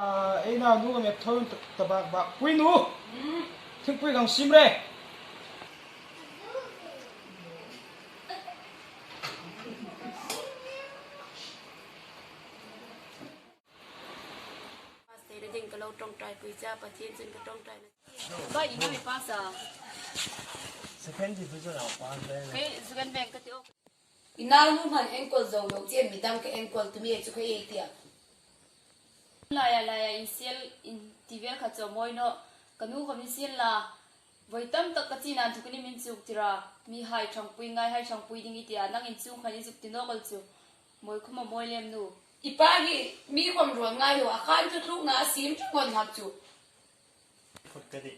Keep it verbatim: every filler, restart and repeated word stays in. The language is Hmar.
Ei nau nu ka met tho ta bak bak pui nu. Thingpui kan sim re. Pastor ding ka lo ṭawngṭaipui cha, Pathien chun ka ṭawngṭaina. Ba, i nau i pasa. Second division a pass le. Kei second bank ka ti o. I nau nu man enkawl zo lo che, midang ka enkawl tu mi chu ka ei tia. Laia, laia, in siel, in ti vel kha chu mawi naw. Ka nu khawm in siel la. Voi tam tak ka china an thuk ni min chuk tira. Mihai ṭhangpui, ngaihai ṭhangpui ding i tia, nangin chung khan i zuk ti nawk el chu. Mawi khawma mawi lem nu. I pa hi mi khawm ruol ngai lo, a khan chu tlukna a sim chu ngon hak chu. Khut ka ti.